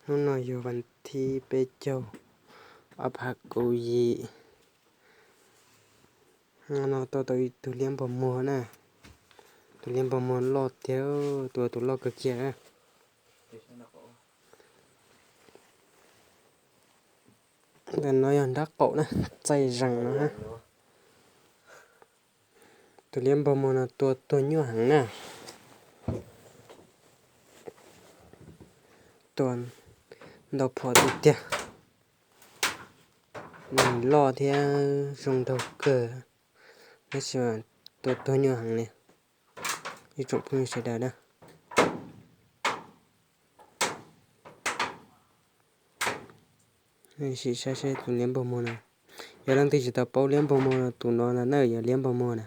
Hnub no yog vas thib peb caug, ob phav kaum yim. No tua tau ib tug liab npog muag na. Tus liab npog muag loj tiag, tua tus loj kawg kiag na. Ntawm no yog nrab qaum na, txaij zees no. Tus liab npog muag no tua tuag nyuaj heev na. Tua ntau phom tiag tiag. Nws loj thiab zoo nraug kawg, tab sis tua tuag nyuaj heev li, ib tsoom phooj ywg sawv daws na. Sim saib seb tus liab npog muag no, yog leej twg tsis tau paub liab npog muag no, tus no na yog liab npog muag na.